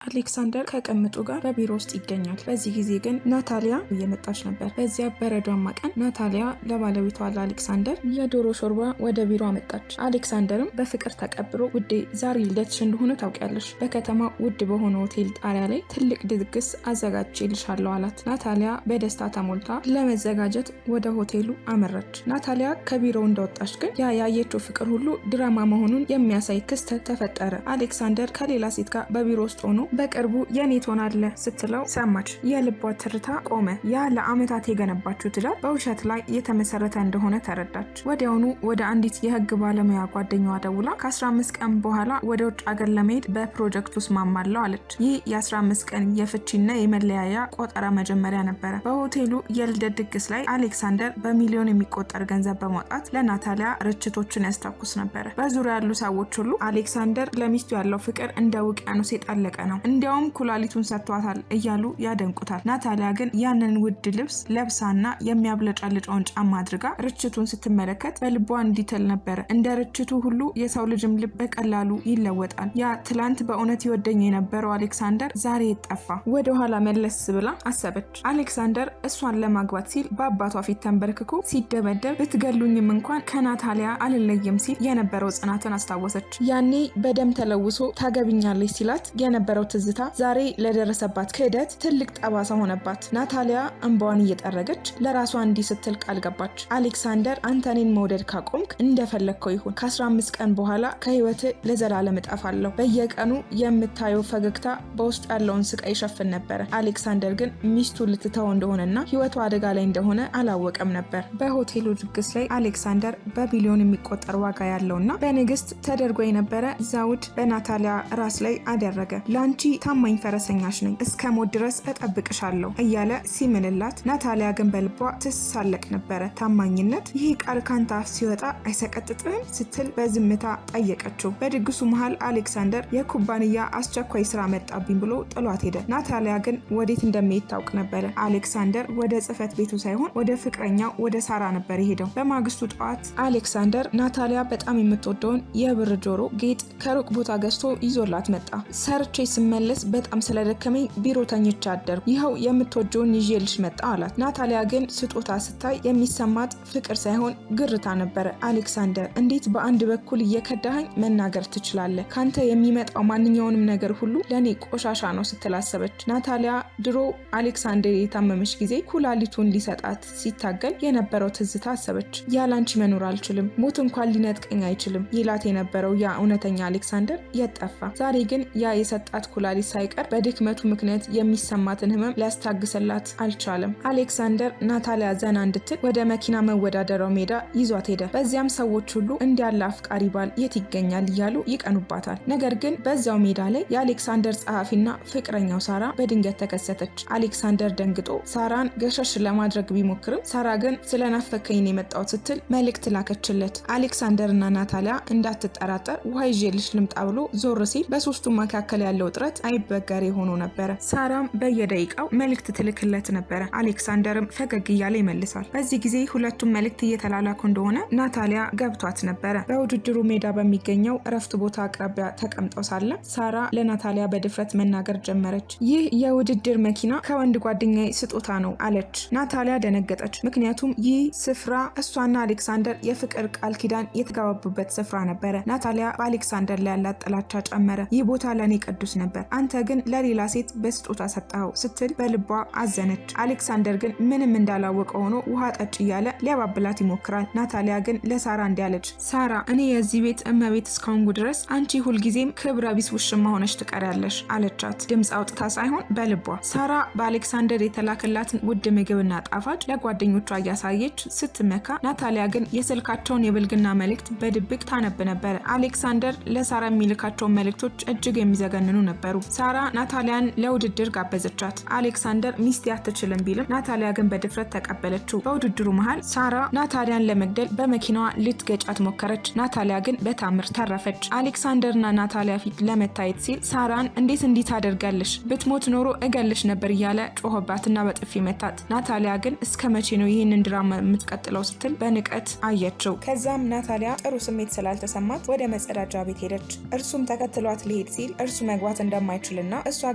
አሌክሳንደር ከቅምጡ ጋር በቢሮ ውስጥ ይገኛል። በዚህ ጊዜ ግን ናታሊያ እየመጣች ነበር። በዚያ በረዷማ ቀን ናታሊያ ለባለቤቷ ለአሌክሳንደር የዶሮ ሾርባ ወደ ቢሮ አመጣች። አሌክሳንደርም በፍቅር ተቀብሎ "ውዴ፣ ዛሬ ልደትሽ እንደሆነ ታውቂያለሽ። በከተማ ውድ በሆነ ሆቴል ጣሪያ ላይ ትልቅ ድግስ አዘጋጅቼልሻለሁ" አላት። ናታሊያ በደስታ ተሞልታ ለመዘጋጀት ወደ ሆቴሉ አመራች። ናታሊያ ከቢሮው እንደወጣች ግን ያ ያየችው ፍቅር ሁሉ ድራማ መሆኑን የሚያሳይ ክስተት ተፈጠረ። አሌክሳንደር ከሌላ ሴት ጋር በቢሮ ውስጥ ሆኖ "በቅርቡ የኔ ትሆናለህ" ስትለው ሰማች። የልቧ ትርታ ቆመ። ያ ለዓመታት የገነባችው ትዳር በውሸት ላይ የተመሰረተ እንደሆነ ተረዳች። ወዲያውኑ ወደ አንዲት የህግ ባለሙያ ጓደኛዋ ደውላ "ከ15 ቀን በኋላ ወደ ውጭ ሀገር ለመሄድ በፕሮጀክቱ እስማማለሁ" አለች። ይህ የ15 ቀን የፍቺና የመለያያ ቆጠራ መጀመሪያ ነበረ። በሆቴሉ የልደት ድግስ ላይ አሌክሳንደር በሚሊዮን የሚቆጠር ገንዘብ በማውጣት ለናታሊያ ርችቶችን ያስተኩስ ነበረ። በዙሪያ ያሉ ሰዎች ሁሉ "አሌክሳንደር ለሚስቱ ያለው ፍቅር እንደ ውቅያኖስ የጠለቀ ነው፣ እንዲያውም ኩላሊቱን ሰጥቷታል" እያሉ ያደንቁታል። ናታሊያ ግን ያንን ውድ ልብስ ለብሳና የሚያብለጨልጨውን ጫማ አድርጋ ርችቱን ስትመለከት በልቧ እንዲህ ትል ነበረ፦ "እንደ ርችቱ ሁሉ የሰው ልጅም ልብ በቀላሉ ይለወጣል። ያ ትላንት በእውነት ይወደኝ የነበረው አሌክሳንደር ዛሬ የት ጠፋ?" ወደኋላ መለስ ብላ አሰበች። አሌክሳንደር እሷን ለማግባት ሲል በአባቷ ፊት ተንበርክኮ ሲደበደብ፣ "ብትገሉኝም እንኳን ከናታሊያ አልለይም" ሲል የነበረው ጽናትን አስታወሰች። ያኔ በደም ተለውሶ "ታገቢኛለሽ" ሲላት የነበረው ትዝታ ዛሬ ለደረሰባት ክህደት ትልቅ ጠባሳ ሆነባት። ናታሊያ እንባዋን እየጠረገች ለራሷ እንዲህ ስትል ቃል ገባች፦ "አሌክሳንደር፣ አንተ እኔን መውደድ ካቆምክ እንደፈለግከው ይሁን። ከ15 ቀን በኋላ ከህይወትህ ለዘላለም እጠፋለሁ።" በየቀኑ የምታየው ፈገግታ በውስጡ ያለውን ስቃይ ይሸፍን ነበረ። አሌክሳንደር ግን ሚስቱ ልትተው እንደሆነና ህይወቱ አደጋ ላይ እንደሆነ አላወቀም ነበር። በሆቴሉ ድግስ ላይ አሌክሳንደር በቢሊዮን የሚቆጠር ዋጋ ያለውና በንግስት ተደርጎ የነበረ ዘውድ በናታሊያ ራስ ላይ አደረገ። "ለአንቺ ታማኝ ፈረሰኛሽ ነኝ፣ እስከ ሞት ድረስ እጠብቅሻለሁ" እያለ ሲምልላት፣ ናታሊያ ግን በልቧ ትሳለቅ ነበረ። "ታማኝነት? ይህ ቃል ካንተ አፍ ሲወጣ አይሰቀጥጥህም?" ስትል በዝምታ ጠየቀችው። በድግሱ መሃል አሌክሳንደር "የኩባንያ አስቸኳይ ስራ መጣብኝ" ብሎ ጥሏት ሄደ። ናታሊያ ግን ወዴት እንደሚሄድ ታውቅ ነበረ። አሌክሳንደር ወደ ጽህፈት ቤቱ ሳይሆን ወደ ፍቅረኛው ወደ ሳራ ነበር የሄደው። በማግስቱ ጠዋት አሌክሳንደር ናታሊያ በጣም የምትወደውን የብር ጆሮ ጌጥ ከሩቅ ቦታ ገዝቶ ይዞላት መጣ። "ሰርቼ ስመለስ በጣም ስለደከመኝ ቢሮ ተኝቼ አደርኩ። ይኸው የምትወጂውን ይዤልሽ መጣ" አላት። ናታሊያ ግን ስጦታ ስታይ የሚሰማት ፍቅር ሳይሆን ግርታ ነበረ። "አሌክሳንደር፣ እንዴት በአንድ በኩል እየከዳኸኝ መናገር ትችላለህ? ካንተ የሚመጣው ማንኛውንም ነገር ሁሉ ለእኔ ቆሻሻ ነው" ስትል አሰበች። ናታሊያ ድሮ አሌክሳንደር የታመመች ጊዜ ኩላሊቱን ሊሰጣት ሲታገል የነበረው ትዝታ አሰበች። "ያላንቺ መኖር አልችልም፣ ሞት እንኳን ሊነጥቀኝ አይችልም" ይላት የነበረው ያ እውነተኛ አሌክሳንደር የት ጠፋ? ዛሬ ግን ያ የሰጣት ኩላሊት ሳይቀር በድክመቱ ምክንያት የሚሰማትን ህመም ሊያስታግስላት አልቻለም። አሌክሳንደር ናታሊያ ዘና እንድትል ወደ መኪና መወዳደሪያው ሜዳ ይዟት ሄደ። በዚያም ሰዎች ሁሉ "እንዲህ ያለ አፍቃሪ ባል የት ይገኛል?" እያሉ ይቀኑባታል። ነገር ግን በዚያው ሜዳ ላይ የአሌክሳንደር ጸሐፊና ፍቅረኛው ሳራ በድንገት ተከሰተች። አሌክሳንደር ደንግጦ ሳራን ገሸሽ ለማድረግ ቢሞክርም ሳራ ግን "ስለናፈከኝ ነው የመጣሁት" ስትል መልእክት ላከችለት። አሌክሳንደርና ናታሊያ "እንዳትጠራጠር፣ ውሃ ይዤልሽ ልምጣ" ብሎ ዞር ሲል በሶስቱ መካከል ያለው ውጥረት አይበገሬ ሆኖ ነበረ። ሳራም በየደቂቃው መልእክት ትልክለት ነበረ። አሌክሳንደርም ፈገግ እያለ ይመልሳል። በዚህ ጊዜ ሁለቱም መልእክት እየተላላኩ እንደሆነ ናታሊያ ገብቷት ነበረ። በውድድሩ ሜዳ በሚገኘው እረፍት ቦታ አቅራቢያ ተቀምጠው ሳለ ሳራ ለናታሊያ በድፍረት መናገር ጀመረች። "ይህ የውድድር መኪና ከወንድ ጓደኛዬ ስጦታ ነው" አለች። ናታሊያ ደነገጠች። ምክንያቱም ይህ ስፍራ እሷና አሌክሳንደር የፍቅር ቃል ኪዳን የተገባቡበት ስፍራ ነበረ። ናታሊያ በአሌክሳንደር ላይ ያላት ጥላቻ ጨመረ። "ይህ ቦታ ለእኔ ቅዱስ ነበር፣ አንተ ግን ለሌላ ሴት በስጦታ ሰጠኸው" ስትል በልቧ አዘነች። አሌክሳንደር ግን ምንም እንዳላወቀ ሆኖ ውሃ ጠጭ እያለ ሊያባብላት ይሞክራል። ናታሊያ ግን ለሳራ እንዲህ አለች፦ "ሳራ፣ እኔ የዚህ ቤት እመቤት እስከሆንኩ ድረስ አንቺ ሁልጊዜም ክብረ ቢስ ውሽማ ሆነሽ ትቀሪያለሽ" አለቻት፣ ድምፅ አውጥታ ሳይሆን በልቧ። ሳራ በአሌክሳንደር የተላከላትን ውድ ምግብና ጣፋጭ ለጓደኞቿ እያሳየች ስትመካ፣ ናታሊያ ግን የስልካቸውን የብልግና መልእክት በድብቅ ታነብ ነበረ። አሌክሳንደር ለሳራ የሚልካቸውን መልእክቶች እጅግ የሚዘገንኑ ነበሩ። ሳራ ናታሊያን ለውድድር ጋበዘቻት። አሌክሳንደር "ሚስቴ አትችልም" ቢልም ናታሊያ ግን በድፍረት ተቀበለችው። በውድድሩ መሃል ሳራ ናታሊያን ለመግደል በመኪናዋ ልትገጫት ሞከረች። ናታሊያ ግን በታምር ተረፈች። አሌክሳንደርና ናታሊያ ፊት ለመታየት ሲል ሳራን "እንዴት እንዲህ ታደርጋለሽ? ብትሞት ኖሮ እገልሽ ነበር" እያለ ጮኸባትና በጥፊ መታት። ናታሊያ ግን "እስከ መቼ ነው ይህንን ድራማ የምትቀጥለው?" ስትል በንቀት አየችው። ከዛም ናታሊያ ጥሩ ስሜት ስላልተሰማት ወደ መጸዳጃ ቤት ሄደች። እርሱም ተከትሏት ሊሄድ ሲል እርሱ መግባት እንደማይችልና እሷ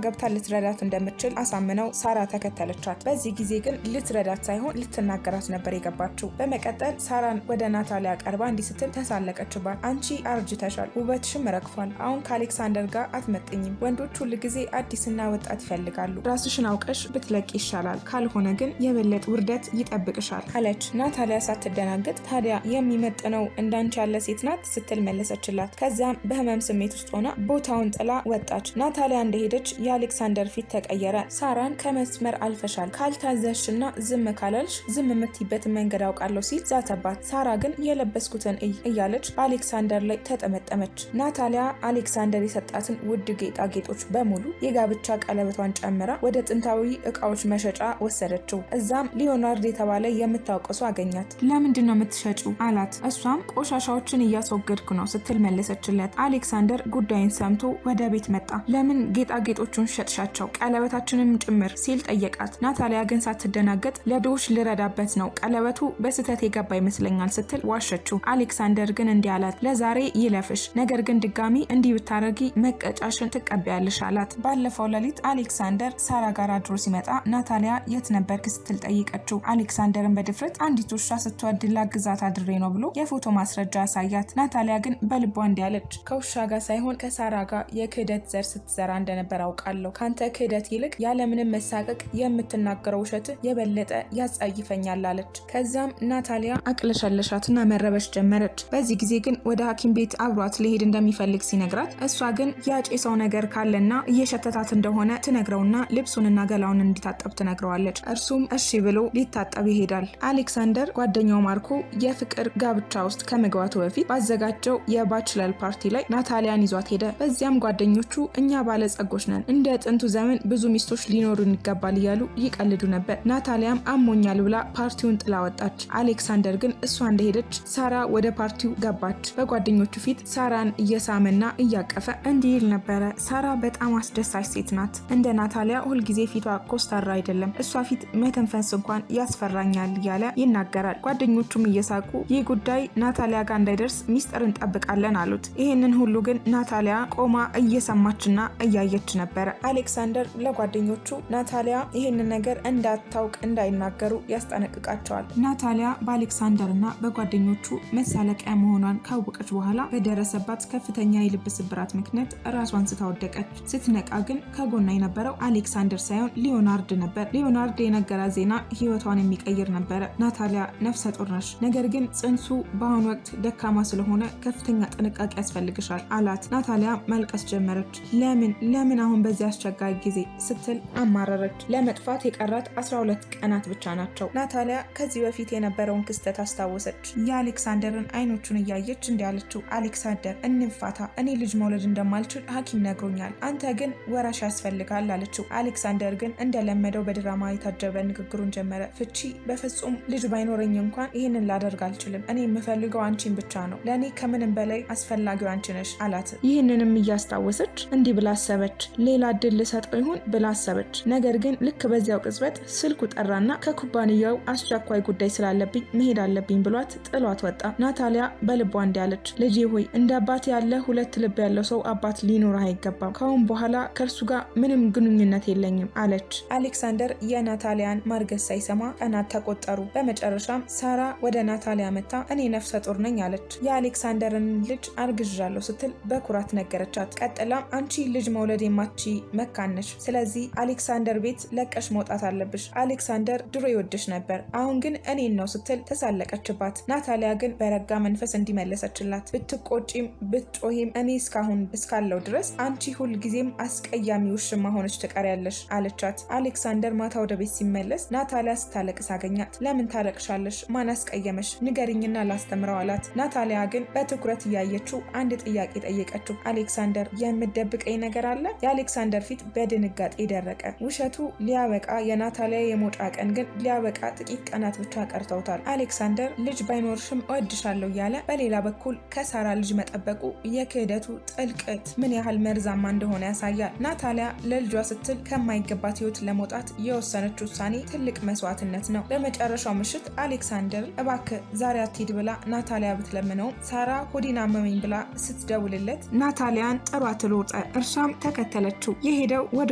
ገብታ ልትረዳት እንደምትችል አሳምነው ሳራ ተከተለቻት። በዚህ ጊዜ ግን ልትረዳት ሳይሆን ልትናገራት ነበር የገባችው። በመቀጠል ሳራን ወደ ናታሊያ ቀርባ እንዲህ ስትል ተሳለቀችባት። አንቺ አርጅተሻል፣ ውበትሽም ረግፏል። አሁን ከአሌክሳንደር ጋር አትመጥኝም። ወንዶች ሁል ጊዜ አዲስና ወጣት ይፈልጋሉ። ራስሽን አውቀሽ ብትለቂ ይሻላል፣ ካልሆነ ግን የበለጠ ውርደት ይጠብቅሻል አለች። ናታሊያ ሳትደናገጥ ታዲያ የሚመጥነው እንዳንቺ ያለ ሴት ናት ስትል መለሰችላት። ከዚያም በህመም ስሜት ውስጥ ሆና ቦታውን ጥላ ወጣች። ናታሊያ እንደሄደች የአሌክሳንደር ፊት ተቀየረ። ሳራን ከመስመር አልፈሻል፣ ካልታዘዝሽና ዝም ካላልሽ ዝም የምትይበትን መንገድ አውቃለሁ ሲል ዛተባት። ሳራ ግን የለበስኩትን እይ እያለች በአሌክሳንደር ላይ ተጠመጠመች። ናታሊያ አሌክሳንደር የሰጣትን ውድ ጌጣጌጦች በሙሉ የጋብቻ ቀለበቷን ጨምራ ወደ ጥንታዊ እቃዎች መሸጫ ወሰደችው። እዛም ሊዮናርድ የተባለ የምታውቀው ሰው አገኛት። ለምንድን ነው የምትሸጪው አላት። እሷም ቆሻሻዎችን እያስወገድኩ ነው ስትል መለሰችለት። አሌክሳንደር ጉዳይን ሰምቶ ወደ ቤት መጣ። ለምን ጌጣጌጦቹን ሸጥሻቸው ቀለበታችንም ጭምር ሲል ጠየቃት። ናታሊያ ግን ሳትደናገጥ ለድሆች ልረዳበት ነው፣ ቀለበቱ በስህተት የገባ ይመስለኛል ስትል ዋሸችው። አሌክሳንደር ግን እንዲህ አላት፣ ለዛሬ ይለፍሽ፣ ነገር ግን ድጋሚ እንዲህ ብታረጊ መቀጫሽን ትቀበያለሽ አላት። ባለፈው ሌሊት አሌክሳንደር ሳራ ጋር አድሮ ሲመጣ ናታሊያ የት ነበርክ ስትል ጠይቀችው። አሌክሳንደርን በድፍረት አንዲት ውሻ ስትወድ ላግዛት አድሬ ነው ብሎ የፎቶ ማስረጃ አሳያት። ናታሊያ ግን በልቧ እንዲህ አለች፣ ከውሻ ጋር ሳይሆን ከሳራ ጋር የክህደት ዘር ስትዘራ እንደነበር አውቃለሁ። ካንተ ክህደት ይልቅ ያለምንም መሳቀቅ የምትናገረው ውሸት የበለጠ ያጸይፈኛል አለች። ከዚያም ናታሊያ አቅለሸለሻትና መረበሽ ጀመረች። በዚህ ጊዜ ግን ወደ ሐኪም ቤት አብሯት ሊሄድ እንደሚፈልግ ሲነግራት እሷ ግን ያጨሰው ነገር ካለና እየሸተታት እንደሆነ ትነግረውና ልብሱንና ገላውን እንዲታጠብ ትነግረዋለች። እርሱም እሺ ብሎ ሊታጠብ ይሄዳል። አሌክሳንደር ጓደኛው ማርኮ የፍቅር ጋብቻ ውስጥ ከመግባቱ በፊት ባዘጋጀው የ bachelor party ላይ ናታሊያን ይዟት ሄደ። በዚያም ጓደኞቹ እኛ ባለጸጎች ነን፣ እንደ ጥንቱ ዘመን ብዙ ሚስቶች ሊኖሩን ይገባል እያሉ ይቀልዱ ነበር። ናታሊያም አሞኛል ብላ ፓርቲውን ጥላ ወጣች። አሌክሳንደር ግን እሷ እንደሄደች ሳራ ወደ ፓርቲው ገባች። በጓደኞቹ ፊት ሳራን እየሳመና እያቀፈ እንዲህ ይል ነበረ። ሳራ በጣም አስደሳች ሴት ናት። እንደ ናታሊያ ሁልጊዜ ፊቷ ኮስታራ አይደለም። እሷ ፊት መተንፈስ እንኳን ያስፈራኛል እያለ ይናገራል። ጓደኞቹም እየሳቁ ይህ ጉዳይ ናታሊያ ጋር እንዳይደርስ ሚስጥር እንጠብቃለን አሉት። ይህንን ሁሉ ግን ናታሊያ ቆማ እየሰማችና እያየች ነበረ። አሌክሳንደር ለጓደኞቹ ናታሊያ ይህንን ነገር እንዳታውቅ እንዳይናገሩ ያስጠነቅቃቸዋል። ናታሊያ በአሌክሳንደር እና በጓደኞቹ መሳለቂያ መሆኗን ካወቀች በኋላ በደረሰባት ከፍተኛ የልብ ስብራት ምክንያት ራሷን ስታ ወደቀች። ስትነቃ ግን ከጎኗ የነበረው አሌክሳንደር ሳይሆን ሊዮናርድ ነበር። ሊዮናርድ የነገራት ዜና ሕይወቷን የሚቀይር ነበረ። ናታሊያ ነፍሰ ጡር ነሽ፣ ነገር ግን ጽንሱ በአሁኑ ወቅት ደካማ ስለሆነ ከፍተኛ ጥንቃቄ ያስፈልግሻል አላት። ናታሊያ መልቀስ ጀመረች። ለምን ለምን አሁን በዚህ አስቸጋሪ ጊዜ ስትል አማረረች። ለመጥፋት የቀራት 12 ቀናት ብቻ ናቸው። ናታሊያ ከዚህ በፊት የነበረውን ክስተት አስታወሰች። የአሌክሳንደርን አይኖቹን እያየች እንዲህ አለችው፣ አሌክሳንደር እንፋታ፣ እኔ ልጅ መውለድ እንደማልችል ሐኪም ነግሮኛል፣ አንተ ግን ወራሽ ያስፈልጋል አለችው። አሌክሳንደር ግን እንደለመደው በድራማ የታጀበ ንግግሩን ጀመረ። ፍቺ፣ በፍጹም ልጅ ባይኖረኝ እንኳን ይህንን ላደርግ አልችልም። እኔ የምፈልገው አንቺን ብቻ ነው። ለእኔ ከምንም በላይ አስፈላጊው አንቺ ነሽ አላት። ይህንንም እያስታወሰች እንዲህ ብላ አሰበች። ሌላ እድል ልሰጠው ይሆን ብላ አሰበች። ነገር ግን ልክ በዚያው ቅጽበት ስልኩ ጠራና ከኩባንያው አስቸኳይ ጉዳይ ስላለብኝ መሄድ አለብኝ ብሏት ጥሏት ወጣ። ናታሊያ በልቧ እንዲህ አለች፣ ልጄ ሆይ እንደ አባት ያለ ሁለት ልብ ያለው ሰው አባት ሊኖርህ አይገባም። ካሁን በኋላ ከእርሱ ጋር ምንም ግንኙነት የለኝም አለች። አሌክሳንደር የናታሊያን ማርገዝ ሳይሰማ ቀናት ተቆጠሩ። በመጨረሻም ሳራ ወደ ናታሊያ መታ እኔ ነፍሰ ጡር ነኝ አለች። የአሌክሳንደርን ልጅ አርግዣለሁ ስትል በኩራት ነገረቻት። ቀጥላም አንቺ ልጅ መውለድ የማትችዪ መካን ነሽ፣ ስለዚህ አሌክሳንደር ቤት ለቀሽ መውጣት አለብሽ። አሌክሳንደር ድሮ ይወድሽ ነበር፣ አሁን ግን እኔን ነው ስትል ተሳለቀችባት። ናታሊያ ግን በረጋ መንፈስ እንዲመለሰችላት ብትቆጪም ብትጮሂም እኔ እስካሁን እስካለው ድረስ አንቺ ሁልጊዜም አስቀያሚ ውሽማ ሆነች ትቀሪያለሽ አለቻት። አሌክሳንደር ማታ ወደ ቤት ሲመለስ ናታሊያ ስታለቅስ አገኛት። ለምን ታለቅሻለሽ? ማን አስቀየመሽ? ንገሪኝና ላስተምረው አላት። ናታሊያ ግን በትኩረት እያየችው አንድ ጥያቄ ጠየቀችው። አሌክሳንደር የምትደብቀኝ ነገር አለ? የአሌክሳንደር ፊት በድንጋጤ ደረቀ። ውሸቱ ሊያበቃ የናታሊያ የመውጫ ቀን ግን ሊያበቃ ጥቂት ቀናት ብቻ ቀርተውታል። አሌክሳንደር ልጅ ባይኖርሽም እወድሻለሁ እያለ በሌላ በኩል ከሳራ ልጅ መጠበቁ የክህደቱ ጥልቀት ምን ያህል መርዛማ እንደሆነ ያሳያል። ናታሊያ ለልጇ ስትል ከማይገባት ሕይወት ለመውጣት የወሰነች ውሳኔ ትልቅ መስዋዕትነት ነው። በመጨረሻው ምሽት አሌክሳንደር እባክህ ዛሬ አትሂድ ብላ ናታሊያ ብትለምነውም ሳራ ሆዴን አመመኝ ብላ ስትደውልለት ናታሊያን ጥሯት ሮጠ። እርሷም ተከተለችው። የሄደው ወደ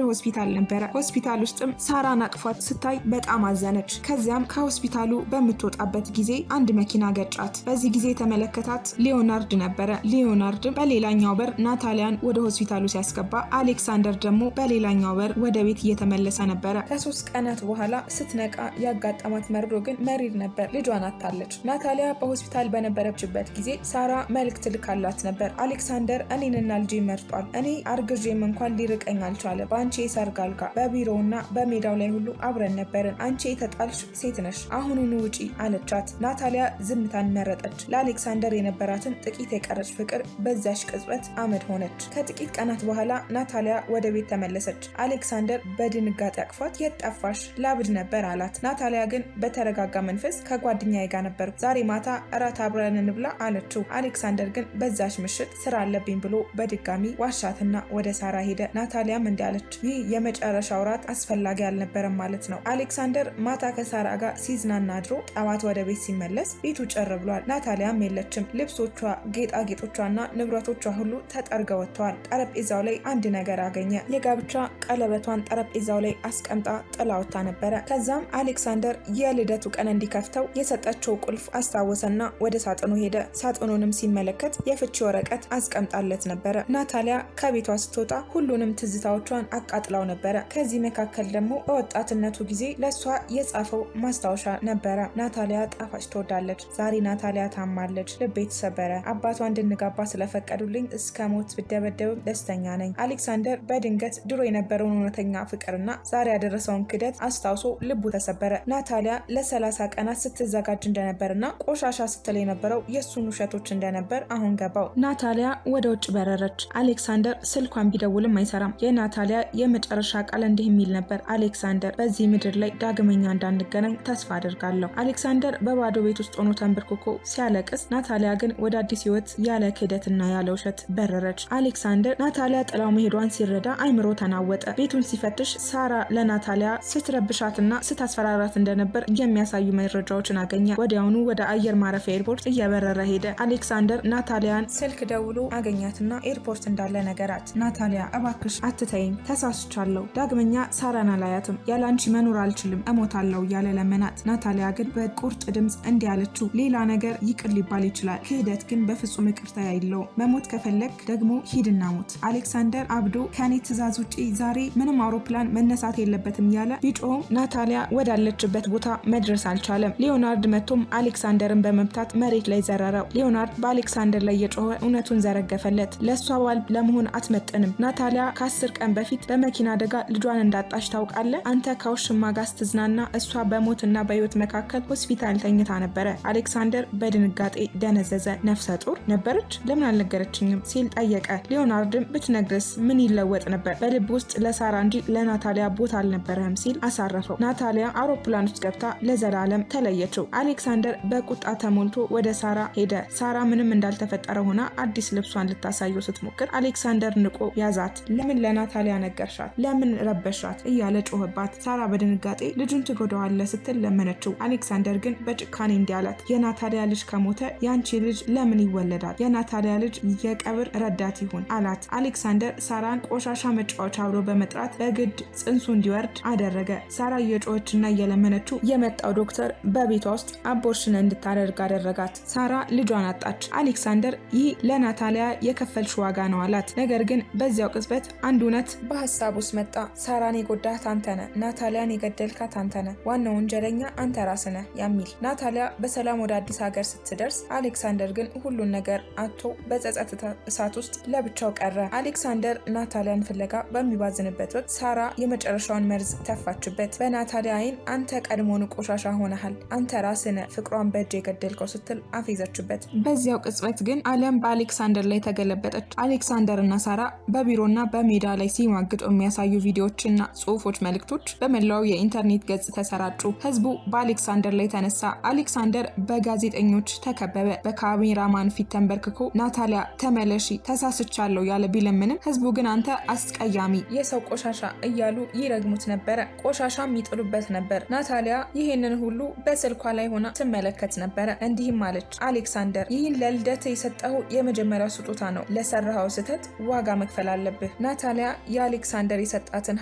ሆስፒታል ነበረ። ሆስፒታል ውስጥም ሳራን አቅፏት ስታይ በጣም አዘነች። ከዚያም ከሆስፒታሉ በምትወጣበት ጊዜ አንድ መኪና ገጫት። በዚህ ጊዜ የተመለከታት ሊዮናርድ ነበረ። ሊዮናርድም በሌላኛው በር ናታሊያን ወደ ሆስፒታሉ ሲያስገባ፣ አሌክሳንደር ደግሞ በሌላኛው በር ወደ ቤት እየተመለሰ ነበረ። ከ3 ቀናት በኋላ ስትነቃ ያጋጠማት መርዶ ግን መሪር ነበር። ልጇን አጥታለች። ናታሊያ በሆስፒታል በነበረችበት ጊዜ ሳራ መልእክት ልካላት ነበር። አሌክሳንደር እኔንና ልጄ መርጧል። እኔ አርግዤም እንኳን ሊርቀኝ አልቻለም። በአንቺ የሰርግ አልጋ፣ በቢሮውና በሜዳው ላይ ሁሉ አብረን ነበርን። አንቺ የተጣልሽ ሴት ነሽ። አሁኑኑ ውጪ አለቻት። ናታሊያ ዝምታን መረጠች። ለአሌክሳንደር የነበራትን ጥቂት የቀረች ፍቅር በዛሽ ቅጽበት አመድ ሆነች። ከጥቂት ቀናት በኋላ ናታሊያ ወደ ቤት ተመለሰች። አሌክሳንደር በድንጋጤ አቅፏት የት ጠፋሽ? ላብድ ነበር አላት። ናታሊያ ግን በተረጋጋ መንፈስ ከጓደኛዬ ጋር ነበርኩ፣ ዛሬ ማታ እራት አብረን እንብላ አለችው። አሌክሳንደር ግን በዛች ምሽት ስራ አለብኝ ብሎ በድጋሚ ዋሻትና ወደ ሳራ ሄደ። ናታሊያም እንዲህ አለች፣ ይህ የመጨረሻው ራት አስፈላጊ አልነበረም ማለት ነው። አሌክሳንደር ማታ ከሳራ ጋር ሲዝናና አድሮ ጠዋት ወደ ቤት ሲመለስ ቤቱ ጭር ብሏል። ናታሊያም የለችም። ልብሶቿ፣ ጌጣጌጦቿና ንብረቶቿ ሁሉ ተጠርገው ወጥተዋል። ጠረጴዛው ላይ አንድ ነገር አገኘ። የጋብቻ ቀለበቷን ጠረጴዛው ላይ አስቀምጣ ጥላ ወጥታ ነበረ። ከዛም አሌክሳንደር የልደቱ ቀን እንዲከፍተው የሰጠችው ቁልፍ አስታወሰና ወደ ሳጥኑ ሄደ። ሳጥኑንም ሲመለከት የፍቺ ወረቀት አስቀምጣለት ነበረ። ናታሊያ ከቤቷ ስትወጣ ሁሉንም ትዝታዎቿን አቃጥላው ነበረ። ከዚህ መካከል ደግሞ በወጣትነቱ ጊዜ ለእሷ የጻፈው ማስታወሻ ነበረ። ናታሊያ ጣፋጭ ትወዳለች። ዛሬ ናታሊያ ታማለች። ልቤ ተሰበረ። አባቷ እንድንጋባ ስለፈቀዱልኝ እስከ ሞት ብደበደብም ደስተኛ ነኝ። አሌክሳንደር በድንገት ድሮ የነበረውን እውነተኛ ፍቅርና ዛሬ ያደረሰውን ክደት አስታውሶ ልቡ ተሰበረ። ናታሊያ ለ30 ቀናት ስትዘጋጅ እንደነበርና ቆሻሻ ስትል የነበረው የእሱን ውሸቶች እንደነበር አሁን ገባው። ናታሊያ ወደ ውጭ በረረች። አሌክሳንደር ስልኳን ቢደውልም አይሰራም። የናታሊያ የመጨረሻ ቃል እንዲህ የሚል ነበር፣ አሌክሳንደር፣ በዚህ ምድር ላይ ዳግመኛ እንዳንገናኝ ተስፋ አድርጋለሁ። አሌክሳንደር በባዶ ቤት ውስጥ ሆኖ ተንበርክኮ ሲያለቅስ፣ ናታሊያ ግን ወደ አዲስ ህይወት ያለ ክህደትና ያለ ውሸት በረረች። አሌክሳንደር ናታሊያ ጥላው መሄዷን ሲረዳ አይምሮ ተናወጠ። ቤቱን ሲፈትሽ ሳራ ለናታሊያ ስትረብሻትና ስታስፈራራት እንደነበር የሚያሳዩ መረጃዎችን አገኘ። ወዲያውኑ ወደ አየር ማረፊያ ኤርፖርት እየበረረ ሄደ። አሌክሳንደር ናታሊያን ስልክ ደውሎ አገኛትና ኤርፖርት እንዳለ ነገራት። ናታሊያ፣ እባክሽ አትተይኝ፣ ተሳስቻለሁ፣ ዳግመኛ ሳራን አላያትም፣ ያለ አንቺ መኖር አልችልም፣ እሞታለሁ እያለ ለመናት። ናታሊያ ግን በቁርጥ ድምፅ እንዲህ አለችው፣ ሌላ ነገር ይቅር ሊባል ይችላል፣ ክህደት ግን በፍጹም ይቅርታ የለውም። መሞት ከፈለግክ ደግሞ ሂድና ሙት። አሌክሳንደር አብዶ ከኔ ትዕዛዝ ውጪ ዛሬ ምንም አውሮፕላን መነሳት የለበትም እያለ ቢጮህም ናታሊያ ወዳለችበት ቦታ መድረስ አልቻለም። ሊዮናርድ መጥቶም አሌክሳንደርን በመምታት መሬት ላይ ዘረረው። ሊዮናርድ በአሌክሳንደር ላይ እየጮኸ እውነቱን ዘረገፈለት። ለእሷ ባል ለመሆን አትመጥንም። ናታሊያ ከ10 ቀን በፊት በመኪና አደጋ ልጇን እንዳጣች ታውቃለህ። አንተ ከውሽማ ጋር ስትዝናና እሷ በሞትና በህይወት መካከል ሆስፒታል ተኝታ ነበረ። አሌክሳንደር በድንጋጤ ደነዘዘ። ነፍሰ ጡር ነበረች? ለምን አልነገረችኝም? ሲል ጠየቀ። ሊዮናርድም ብትነግርስ ምን ይለወጥ ነበር? በልብ ውስጥ ለሳራ እንጂ ለናታሊያ ቦታ አልነበረህም ሲል አሳረፈው። ናታሊያ አውሮፕላን ውስጥ ገብታ ለዘላለም ተለየችው። አሌክሳንደር በቁጣ ተሞልቶ ወደ ሳራ ሄደ። ሳራ ምንም እንዳልተፈጠረ ሆና አዲስ ልብሷን ልታሳየው ስትሞክር አሌክሳንደር ንቆ ያዛት። ለምን ለናታሊያ ነገርሻት? ለምን ረበሻት? እያለ ጮኸባት። ሳራ በድንጋጤ ልጁን ትጎዳዋለህ ስትል ለመነችው። አሌክሳንደር ግን በጭካኔ እንዲህ አላት፣ የናታሊያ ልጅ ከሞተ ያንቺ ልጅ ለምን ይወለዳል? የናታሊያ ልጅ የቀብር ረዳት ይሁን አላት። አሌክሳንደር ሳራን ቆሻሻ መጫወቻ ብሎ በመጥራት በግድ ጽንሱ እንዲወርድ አደረገ። ሳራ እየጮኸችና እየለመነችው የመጣው ዶክተር በቤቷ ውስጥ abortion እንድታደርግ አደረጋት። ሳራ ልጇን አጣች። አሌክሳንደር ይህ ለናታሊያ የከፈልሽ ዋጋ ነው አላት። ነገር ግን በዚያው ቅጽበት አንድ እውነት በሀሳብ ውስጥ መጣ። ሳራን የጎዳሃት አንተ ነህ፣ ናታሊያን የገደልካት አንተ ነህ፣ ዋናው ወንጀለኛ አንተ ራስህ ነህ የሚል። ናታሊያ በሰላም ወደ አዲስ ሀገር ስትደርስ አሌክሳንደር ግን ሁሉን ነገር አጥቶ በጸጸት እሳት ውስጥ ለብቻው ቀረ። አሌክሳንደር ናታሊያን ፍለጋ በሚባዝንበት ወቅት ሳራ የመጨረሻውን መርዝ ተፋችበት። በናታሊያ አይን አንተ ቀድሞውኑ ቆሻሻ ሆነሃል፣ አንተ ራስህ ነህ ፍቅሯን በእጅ የገደልከው ስትል አፌዘችበት። በዚያው ቅጽበት ግን ዓለም በአሌክሳንደር ላይ ተገለበጠች። አሌክሳንደር እና ሳራ በቢሮና በሜዳ ላይ ሲማግጡ የሚያሳዩ ቪዲዮዎችና ጽሁፎች፣ መልእክቶች በመላው የኢንተርኔት ገጽ ተሰራጩ። ህዝቡ በአሌክሳንደር ላይ ተነሳ። አሌክሳንደር በጋዜጠኞች ተከበበ። በካሜራማን ፊት ተንበርክኮ ናታሊያ ተመለሺ፣ ተሳስቻለሁ ያለ ቢለምንም ህዝቡ ግን አንተ አስቀያሚ የሰው ቆሻሻ እያሉ ይረግሙት ነበረ። ቆሻሻም ይጥሉበት ነበር። ናታሊያ ይህንን ሁሉ በስልኳ ላይ ሆና ትመለከት ነበረ። እንዲህም አለች፣ አሌክሳንደር፣ ይህን ለልደት የሰጠኸው የመጀመሪያው ስጦታ ነው። ለሰራኸው ስህተት ዋጋ መክፈል አለብህ። ናታሊያ የአሌክሳንደር የሰጣትን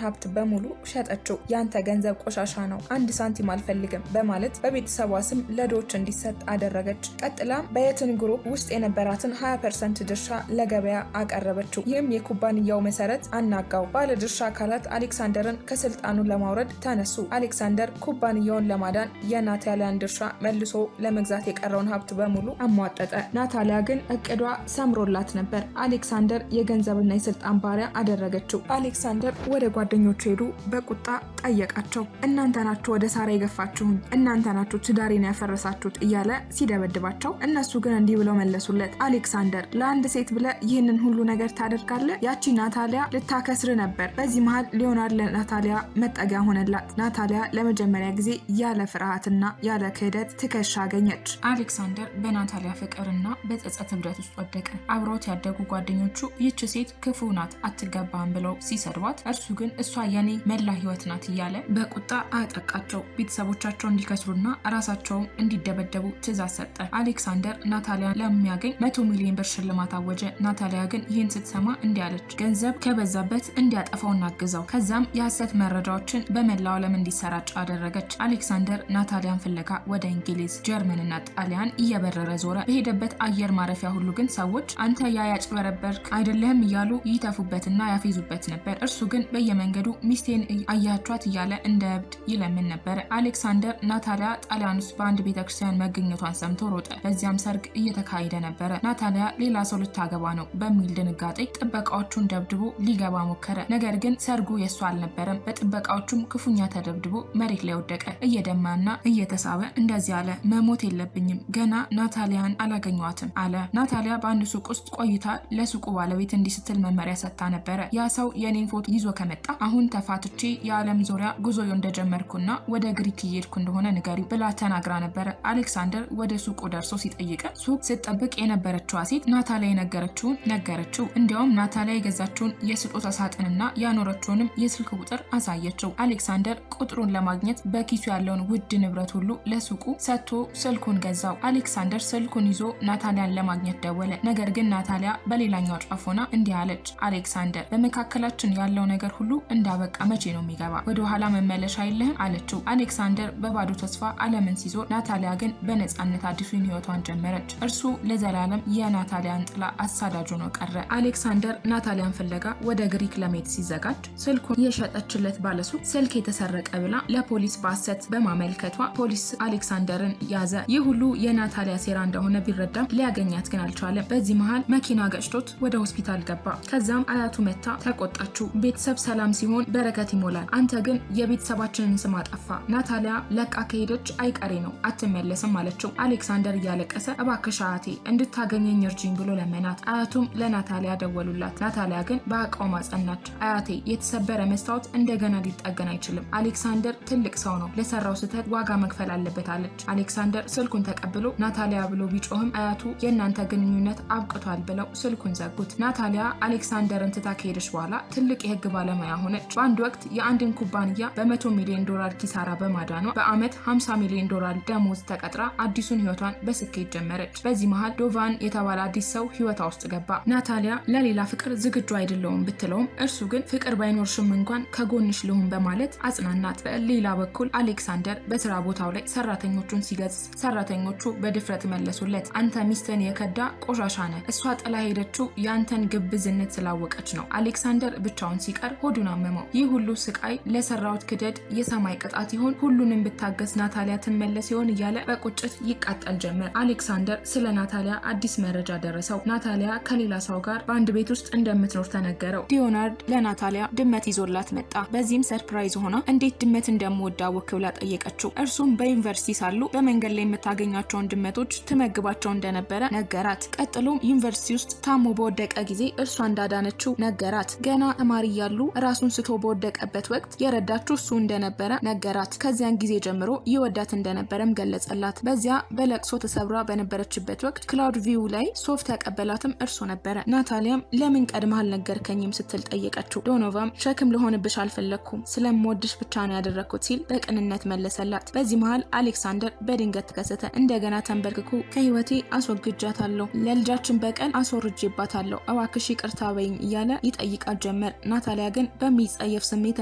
ሀብት በሙሉ ሸጠችው። ያንተ ገንዘብ ቆሻሻ ነው፣ አንድ ሳንቲም አልፈልግም በማለት በቤተሰቧ ስም ለድሆች እንዲሰጥ አደረገች። ቀጥላም በየትን ግሩፕ ውስጥ የነበራትን 20% ድርሻ ለገበያ አቀረበችው። ይህም የኩባንያው መሰረት አናጋው። ባለድርሻ አካላት አሌክሳንደርን ከስልጣኑ ለማውረድ ተነሱ። አሌክሳንደር ኩባንያውን ለማዳን የናታሊያን ድርሻ መልሶ ለመግዛት የቀረውን ሀብት በሙሉ አሟጠጠ። ናታሊያ ግን እቅዷ ሰምሮላት ነበር። አሌክሳንደር የገንዘብና የስልጣን ባሪያ አደረገችው። አሌክሳንደር ወደ ጓደኞቹ ሄዱ። በቁጣ ጠየቃቸው። እናንተ ናችሁ ወደ ሳራ የገፋችሁኝ፣ እናንተ ናችሁ ትዳሬን ያፈረሳችሁት እያለ ሲደበድባቸው፣ እነሱ ግን እንዲህ ብለው መለሱለት። አሌክሳንደር፣ ለአንድ ሴት ብለህ ይህንን ሁሉ ነገር ታደርጋለህ? ያቺ ናታሊያ ልታከስር ነበር። በዚህ መሃል ሊዮናርድ ለናታሊያ መጠጊያ ሆነላት። ናታሊያ ለመጀመሪያ ጊዜ ያለ ፍርሃትና ያለ ክህደት ትከሻ አገኘች። አሌክሳንደር በናታሊያ ፍቅርና በጸጸት እብደት ውስጥ ወደቀ። አብረውት ያደጉ ጓደኞቹ ይህች ሴት ክፉ ናት፣ አትገባም ብለው ሲሰድቧት፣ እርሱ ግን እሷ የኔ መላ ህይወት ናት እያለ በቁጣ አጠቃቸው። ቤተሰቦቻቸው እንዲከስሩና ራሳቸውን እንዲደበደቡ ትዕዛዝ ሰጠ። አሌክሳንደር ናታሊያን ለሚያገኝ 100 ሚሊዮን ብር ሽልማት አወጀ። ናታሊያ ግን ይህን ስትሰማ እንዲህ አለች፣ ገንዘብ ከበዛበት እንዲያጠፋው እናግዘው። ከዛም የሐሰት መረጃዎችን በመላው ዓለም እንዲሰራጭ አደረገች። አሌክሳንደር ናታሊያን ፍለጋ ወደ እንግሊዝ፣ ጀርመንና ጣሊያን እየበረረ ዞረ። በሄደበት አየር ማረፊያ ሁሉ ግን ሰዎች አንተ ያ ያጭበረበርክ አይደለህም እያሉ ይተፉበትና ያፌዙበት ነበር። እርሱ ግን በየመንገዱ ሚስቴን አያቿት እያለ እንደ እብድ ይለምን ነበር። አሌክሳንደር ናታሊያ ጣሊያን ውስጥ በአንድ ቤተክርስቲያን መገኘቷን ሰምቶ ሮጠ። በዚያም ሰርግ እየተካሄደ ነበረ። ናታሊያ ሌላ ሰው ልታገባ ነው በሚል ድንጋጤ ጥበቃዎቹን ደብድቦ ሊገባ ሞከረ። ነገር ግን ሰርጉ የእሱ አልነበረም። በጥበቃዎቹም ክፉኛ ተደብድቦ መሬት ላይ ወደቀ። እየደማና እየተሳበ እንደዚህ አለ፣ መሞት የለብኝም፣ ገና ናታሊያን አላገኘኋትም አለ። ናታሊያ በአንድ ሱቅ ውስጥ ቆይታ ለሱቁ ባለቤት እንዲህ ስትል መመሪያ ሰጥታ ነበረ። ያ ሰው የኔን ፎቶ ይዞ ከመጣ አሁን ተፋትቼ የዓለም ዙሪያ ጉዞ እንደጀመርኩና ወደ ግሪክ እየሄድኩ እንደሆነ ንገሪው ብላ ተናግራ ነበረ። አሌክሳንደር ወደ ሱቁ ደርሶ ሲጠይቅ ሱቅ ስትጠብቅ የነበረችዋ ሴት ናታሊያ የነገረችውን ነገረችው። እንዲያውም ናታሊያ የገዛችውን የስጦታ ሳጥንና ያኖረችውንም የስልክ ቁጥር አሳየችው። አሌክሳንደር ቁጥሩን ለማግኘት በኪሱ ያለውን ውድ ንብረት ሁሉ ለሱቁ ሰጥቶ ስልኩን ገዛው። አሌክሳንደር ስልኩን ይዞ ናታሊያን ለማግኘት ደወለ። ነገር ግን ናታሊያ በሌላኛው ጫፍ ሆና እንዲህ አለች፣ አሌክሳንደር፣ በመካከላችን ያለው ነገር ሁሉ እንዳበቃ መቼ ነው የሚገባ? ወደ ኋላ መመለሻ የለህም አለችው። አሌክሳንደር በባዶ ተስፋ ዓለምን ሲዞር፣ ናታሊያ ግን በነፃነት አዲሱን ህይወቷን ጀመረች። እርሱ ለዘላለም የናታሊያን ጥላ አሳዳጅ ሆኖ ቀረ። አሌክሳንደር ናታሊያን ፍለጋ ወደ ግሪክ ለመሄድ ሲዘጋጅ ስልኩን የሸጠችለት ባለሱቅ ስልክ የተሰረቀ ብላ ለፖሊስ በሐሰት በማመልከቷ ፖሊስ አሌክሳንደርን ያዘ። ይህ ሁሉ የናታሊያ ሴራ እንደሆነ ቢረዳም ሊያገኛት ግን አልቻለም። በዚህ መሃል መኪና ገጭቶት ወደ ሆስፒታል ገባ። ከዛም አያቱ መታ ተቆጣችው። ቤተሰብ ሰላም ሲሆን በረከት ይሞላል፣ አንተ ግን የቤተሰባችንን ስም አጠፋ። ናታሊያ ለቃ ከሄደች አይቀሬ ነው፣ አትመለስም አለችው። አሌክሳንደር እያለቀሰ እባክሽ አያቴ እንድታገኘኝ እርጂኝ ብሎ ለመናት። አያቱም ለናታሊያ ደወሉላት። ናታሊያ ግን በአቋሟ ጸናች። አያቴ፣ የተሰበረ መስታወት እንደገና ሊጠገን አይችልም። አሌክሳንደር ትልቅ ሰው ነው፣ ለሰራው ስህተት ዋጋ መክፈል አለበት አለች። አሌክሳንደር ስልኩን ተቀብሎ ናታሊያ ብሎ ቢጮህም አያቱ የእናንተ ግንኙነት አብቅቷል ብለው ስልኩን ዘጉት። ናታሊያ አሌክሳንደርን ትታ ከሄደች በኋላ ትልቅ የህግ ባለሙያ ሆነች። በአንድ ወቅት የአንድን ኩባንያ በ100 ሚሊዮን ዶላር ኪሳራ በማዳኗ በአመት 50 ሚሊዮን ዶላር ደሞዝ ተቀጥራ አዲሱን ህይወቷን በስኬት ጀመረች። በዚህ መሃል ዶቫን የተባለ አዲስ ሰው ህይወቷ ውስጥ ገባ። ናታሊያ ለሌላ ፍቅር ዝግጁ አይደለሁም ብትለውም እርሱ ግን ፍቅር ባይኖርሽም እንኳን ከጎንሽ ልሁን በማለት አጽናናት። በሌላ በኩል አሌክሳንደር በስራ ቦታው ላይ ሰራተኞቹን ሲገስጽ ሰራተኞቹ በድፍረት መለሱለት። አንተ ሚስትህን የከዳ ቆሻሻ ነህ። እሷ ጥላ የሄደችው ያንተን ግብዝነት ስላወቀች ነው። አሌክሳንደር ብቻውን ሲቀር ሆዱን አመመው። ይህ ሁሉ ስቃይ ለሰራሁት ክህደት የሰማይ ቅጣት ይሆን? ሁሉንም ብታገስ ናታሊያ ትመለስ ይሆን እያለ በቁጭት ይቃጠል ጀመር። አሌክሳንደር ስለ ናታሊያ አዲስ መረጃ ደረሰው። ናታሊያ ከሌላ ሰው ጋር በአንድ ቤት ውስጥ እንደምትኖር ተነገረው። ሊዮናርድ ለናታሊያ ድመት ይዞላት መጣ። በዚህም surprise ሆና እንዴት ድመት እንደምወድ አወክ ብላ ጠየቀችው። እርሱም በዩኒቨርሲቲ ሳሉ በመንገድ ላይ የምታገኛቸውን ድመቶች ትመግባቸው እንደነበረ ነገራት። ቀጥሎም ዩኒቨርሲቲ ውስጥ ታሞ በወደቀ ጊዜ እርሷ እንዳዳነችው ነገራት። ገና ተማሪ እያሉ ራሱን ስቶ በወደቀበት ወቅት የረዳችው እሱ እንደነበረ ነገራት። ከዚያን ጊዜ ጀምሮ ይወዳት እንደነበረም ገለጸላት። በዚያ በለቅሶ ተሰብራ በነበረችበት ወቅት Cloud View ላይ ሶፍት ያቀበላትም እርሱ ነበረ። ናታሊያም ለምን ቀድመህ አልነገርከኝም ስትል ጠየቀችው። ዶኖቫም ሸክም ልሆንብሽ አልፈለግኩም፣ ስለምወድሽ ብቻ ነው ያደረግኩት ሲል በቅንነት መለሰላት። በዚህ መሃል አሌክሳንደር በድንገት ተከሰተ። እንደገና ተንበርክኮ ከህይወቴ አስወግጃታለሁ፣ ለልጃችን በቀል አስወርጄባታለሁ፣ እባክሽ ይቅር ይቅርታ በይኝ እያለ ይጠይቃት ጀመር። ናታሊያ ግን በሚጸየፍ ስሜት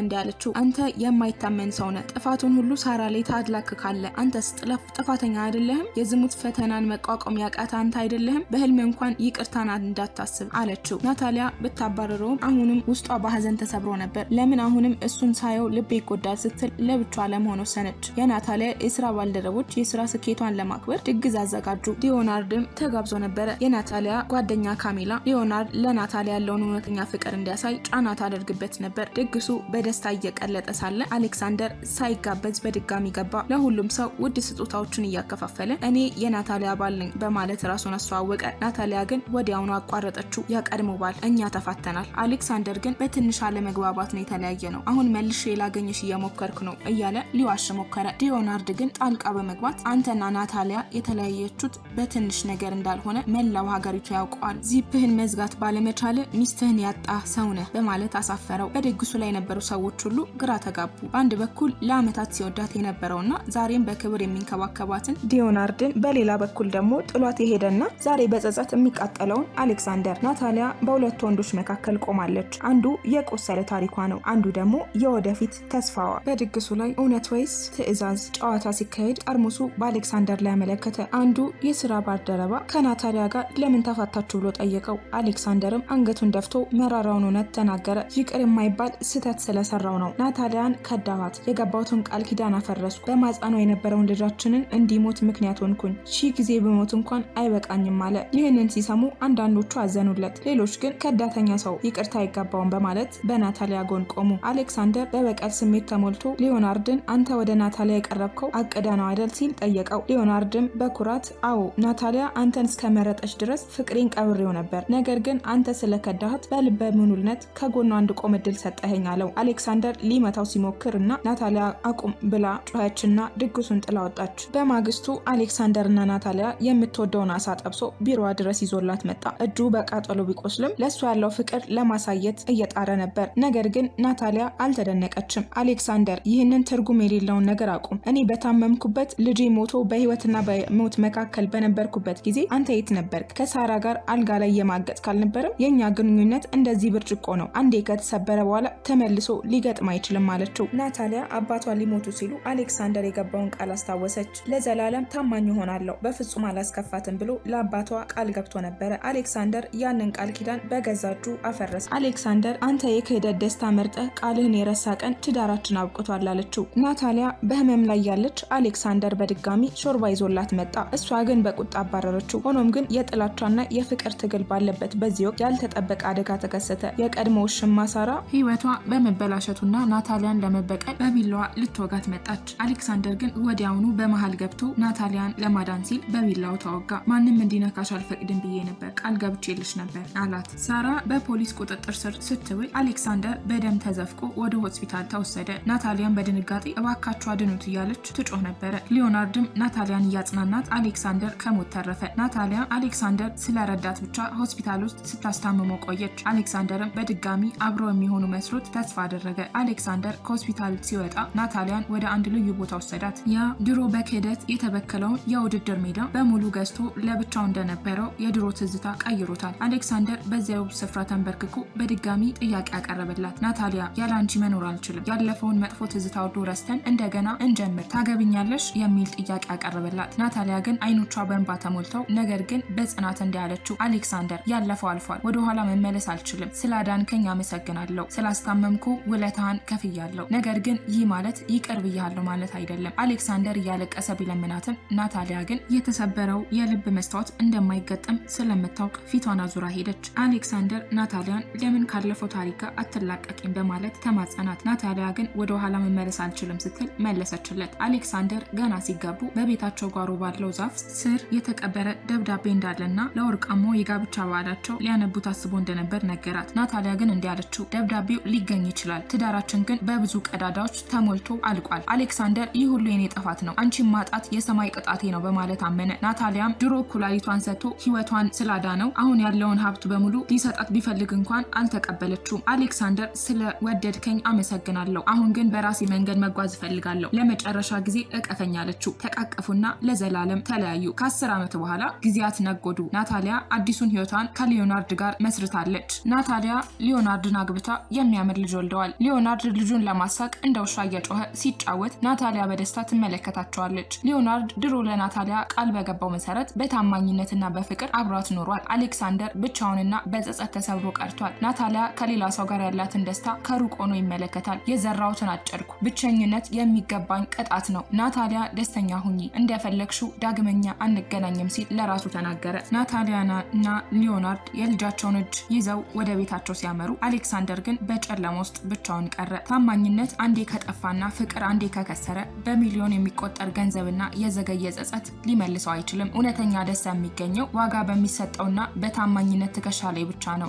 እንዲያለችው አንተ የማይታመን ሰው ነህ፣ ጥፋቱን ሁሉ ሳራ ላይ ታድላክካለህ። አንተስ ጥፋተኛ አይደለህም? የዝሙት ፈተናን መቋቋም ያቃተ አንተ አይደለህም? በህልም እንኳን ይቅርታን እንዳታስብ አለችው። ናታሊያ ብታባረረውም አሁንም ውስጧ በሀዘን ተሰብሮ ነበር። ለምን አሁንም እሱን ሳየው ልቤ ይጎዳል ስትል ለብቻዋ ለመሆን ወሰነች። የናታሊያ የስራ ባልደረቦች የስራ ስኬቷን ለማክበር ድግስ አዘጋጁ። ሊዮናርድም ተጋብዞ ነበረ። የናታሊያ ጓደኛ ካሜላ ሊዮናርድ ለናታሊያ ያለውን እውነተኛ ፍቅር እንዲያሳይ ጫና ታደርግበት ነበር። ድግሱ በደስታ እየቀለጠ ሳለ አሌክሳንደር ሳይጋበዝ በድጋሚ ገባ። ለሁሉም ሰው ውድ ስጦታዎችን እያከፋፈለ እኔ የናታሊያ ባል ነኝ በማለት ራሱን አስተዋወቀ። ናታሊያ ግን ወዲያውኑ አቋረጠችው። ያቀድሞ ባል እኛ ተፋተናል። አሌክሳንደር ግን በትንሽ አለመግባባት ነው የተለያየ ነው። አሁን መልሼ ላገኘሽ እየሞከርኩ ነው እያለ ሊዋሽ ሞከረ። ሊዮናርድ ግን ጣልቃ በመግባት አንተና ናታሊያ የተለያየችሁት በትንሽ ነገር እንዳልሆነ መላው ሀገሪቱ ያውቀዋል። ዚፕህን መዝጋት ባለመቻል ሚስትህን ያጣ ሰው ነህ በማለት አሳፈረው። በድግሱ ላይ የነበሩ ሰዎች ሁሉ ግራ ተጋቡ። በአንድ በኩል ለዓመታት ሲወዳት የነበረውና ዛሬም በክብር የሚንከባከባትን ሊዮናርድን፣ በሌላ በኩል ደግሞ ጥሏት የሄደና ዛሬ በጸጸት የሚቃጠለውን አሌክሳንደር። ናታሊያ በሁለቱ ወንዶች መካከል ቆማለች። አንዱ የቆሰለ ታሪኳ ነው፣ አንዱ ደግሞ የወደፊት ተስፋዋ። በድግሱ ላይ እውነት ወይስ ትዕዛዝ ጨዋታ ሲካሄድ ጠርሙሱ በአሌክሳንደር ላይ አመለከተ። አንዱ የስራ ባልደረባ ከናታሊያ ጋር ለምን ተፋታችሁ ብሎ ጠየቀው። አሌክሳንደርም አንገቱን ደፍቶ መራራውን እውነት ተናገረ። ይቅር የማይባል ስህተት ስለሰራው ነው። ናታሊያን ከዳኋት፣ የገባሁትን ቃል ኪዳን አፈረስኩ፣ በማህፀኗ የነበረውን ልጃችንን እንዲሞት ምክንያት ሆንኩኝ። ሺህ ጊዜ ብሞት እንኳን አይበቃኝም አለ። ይህንን ሲሰሙ አንዳንዶቹ አዘኑለት፣ ሌሎች ግን ከዳተኛ ሰው ይቅርታ አይገባውም በማለት በናታሊያ ጎን ቆሙ። አሌክሳንደር በበቀል ስሜት ተሞልቶ ሊዮናርድን አንተ ወደ ናታሊያ የቀረብከው አቅደ ነው አይደል ሲል ጠየቀው። ሊዮናርድም በኩራት አዎ፣ ናታሊያ አንተን እስከመረጠች ድረስ ፍቅሬን ቀብሬው ነበር፣ ነገር ግን አንተ ስለከዳሃት በልበ ሙሉነት ከጎኗ እንድቆም እድል ሰጠኸኝ አለው። አሌክሳንደር ሊመታው ሲሞክር እና ናታሊያ አቁም ብላ ጮኸችና ድግሱን ጥላ ወጣች። በማግስቱ አሌክሳንደርና ናታሊያ የምትወደውን አሳ ጠብሶ ቢሮዋ ድረስ ይዞላት መጣ። እጁ በቃጠሎ ቢቆስልም ለእሱ ያለው ፍቅር ለማሳየት እየጣረ ነበር። ነገር ግን ናታሊያ አልተደነቀችም። አሌክሳንደር ይህንን ትርጉም የሌለውን ነገር አቁም፣ እኔ በታመምኩበት ልጄ ሞቶ በህይወትና በሞት መካከል በነበርኩበት ጊዜ አንተ የት ነበርክ? ከሳራ ጋር አልጋ ላይ የማገጥክ አልነበረም? የእኛ ግንኙነት እንደዚህ ብርጭቆ ነው፣ አንዴ ከተሰበረ በኋላ ተመልሶ ሊገጥም አይችልም አለችው። ናታሊያ አባቷ ሊሞቱ ሲሉ አሌክሳንደር የገባውን ቃል አስታወሰች። ለዘላለም ታማኝ እሆናለሁ፣ በፍጹም አላስከፋትም ብሎ ለአባቷ ቃል ገብቶ ነበረ። አሌክሳንደር ያንን ቃል ኪዳን በገዛ እጁ አፈረሰ። አሌክሳንደር አንተ የክህደት ደስታ መርጠህ ቃልህን የረሳ ቀን ትዳራችን አብቅቷል አለችው። ናታሊያ በህመም ላይ ያለች አሌክሳንደር በድጋሚ ሾርባ ይዞላት መጣ። እሷ ግን በቁጣ አባረረችው። ሆኖም ግን የጥላቻና የፍቅር ትግል ባለበት በዚህ ወቅት ያልተጠበቀ አደጋ ተከሰተ። የቀድሞ ውሽማ ሳራ ህይወቷ በመበላሸቱና ናታሊያን ለመበቀል በቢላዋ ልትወጋት መጣች። አሌክሳንደር ግን ወዲያውኑ በመሃል ገብቶ ናታሊያን ለማዳን ሲል በቢላው ተወጋ። ማንም እንዲነካሽ አልፈቅድም ብዬ ነበር፣ ቃል ገብቼልሽ ነበር አላት። ሳራ በፖሊስ ቁጥጥር ስር ስትውል አሌክሳንደር በደም ተዘፍቆ ወደ ሆስፒታል ተወሰደ። ናታሊያን በድንጋጤ እባካችሁ አድኑት እያለች ትጮህ ነበረ። ሊዮናርድም ናታሊያን እያጽናናት አሌክሳንደር ከሞት ተረፈ። ናታሊያ አሌክሳንደር ስለረዳት ብቻ ሆስፒታል ውስጥ ስታስታምመው ቆየች። አሌክሳንደርም በድጋሚ አብረው የሚሆኑ መስሎት ተስፋ አደረገ። አሌክሳንደር ከሆስፒታል ሲወጣ ናታሊያን ወደ አንድ ልዩ ቦታ ወሰዳት። ያ ድሮ በክህደት የተበከለውን የውድድር ሜዳ በሙሉ ገዝቶ ለብቻው እንደነበረው የድሮ ትዝታ ቀይሮታል። አሌክሳንደር በዚያው ስፍራ ተንበርክኮ በድጋሚ ጥያቄ ያቀረበላት፣ ናታሊያ ያለ አንቺ መኖር አልችልም፣ ያለፈውን መጥፎ ትዝታ ሁሉ ረስተን እንደገና እንጀምር፣ ታገብኛለሽ የሚል ጥያቄ ያቀረበላት። ናታሊያ ግን አይኖቿ በእንባ ተሞልተው ነገር ግን በጽናት እንዲያለችው አሌክሳንደር ያለፈው አልፏል፣ ወደኋላ መመለስ አልችልም፣ ስላዳንከኝ አመሰግናለሁ፣ ስላስታመምኩ ውለታህን ከፍያለሁ፣ ነገር ግን ይህ ማለት ይቅር ብያለሁ ማለት አይደለም። አሌክሳንደር እያለቀሰ ቢለምናትም ናታሊያ ግን የተሰበረው የልብ መስታወት እንደማይገጠም ስለምታውቅ ፊቷን አዙራ ሄደች። አሌክሳንደር ናታሊያን ለምን ካለፈው ታሪክ ጋር አትላቀቂም በማለት ተማጸናት። ናታሊያ ግን ወደ ኋላ መመለስ አልችልም ስትል መለሰችለት። አሌክሳንደር ገና ሲጋቡ በቤታቸው ጓሮ ባለው ዛፍ ስር የተቀበረ ደብዳቤ እንዳለና ለወርቃማው የጋብቻ በዓላቸው ሊያነቡ ታስቦ እንደነበር ነገራት። ናታሊያ ግን እንዲህ አለችው፣ ደብዳቤው ሊገኝ ይችላል፣ ትዳራችን ግን በብዙ ቀዳዳዎች ተሞልቶ አልቋል። አሌክሳንደር ይህ ሁሉ የኔ ጥፋት ነው፣ አንቺን ማጣት የሰማይ ቅጣቴ ነው በማለት አመነ። ናታሊያም ድሮ ኩላሊቷን ሰጥቶ ሕይወቷን ስላዳነው አሁን ያለውን ሀብት በሙሉ ሊሰጣት ቢፈልግ እንኳን አልተቀበለችውም። አሌክሳንደር ስለወደድከኝ አመሰግናለሁ፣ አሁን ግን በራሴ መንገድ መጓዝ እፈልጋለሁ፣ ለመጨረሻ ጊዜ እቀፈኝ አለችው። ተቃቀፉና ለዘላለም ተለያዩ። ከ10 ዓመት በኋላ ጊዜያት ነጎዱ። ናታሊያ አዲሱን ሕይወቷን ከሊዮናርድ ጋር ትዳር መስርታለች። ናታሊያ ሊዮናርድን አግብታ የሚያምር ልጅ ወልደዋል። ሊዮናርድ ልጁን ለማሳቅ እንደ ውሻ እየጮኸ ሲጫወት ናታሊያ በደስታ ትመለከታቸዋለች። ሊዮናርድ ድሮ ለናታሊያ ቃል በገባው መሰረት በታማኝነትና በፍቅር አብሯት ኖሯል። አሌክሳንደር ብቻውንና በጸጸት ተሰብሮ ቀርቷል። ናታሊያ ከሌላ ሰው ጋር ያላትን ደስታ ከሩቅ ሆኖ ይመለከታል። የዘራሁትን አጨድኩ፣ ብቸኝነት የሚገባኝ ቅጣት ነው። ናታሊያ ደስተኛ ሁኚ፣ እንደፈለግሽው ዳግመኛ አንገናኝም ሲል ለራሱ ተናገረ። ናታሊያና እና ሊዮናርድ የልጃቸውን እጅ ይዘው ወደ ቤታቸው ሲያመሩ፣ አሌክሳንደር ግን በጨለማ ውስጥ ብቻውን ቀረ። ታማኝነት አንዴ ከጠፋና ፍቅር አንዴ ከከሰረ በሚሊዮን የሚቆጠር ገንዘብና የዘገየ ጸጸት ሊመልሰው አይችልም። እውነተኛ ደስታ የሚገኘው ዋጋ በሚሰጠውና በታማኝነት ትከሻ ላይ ብቻ ነው።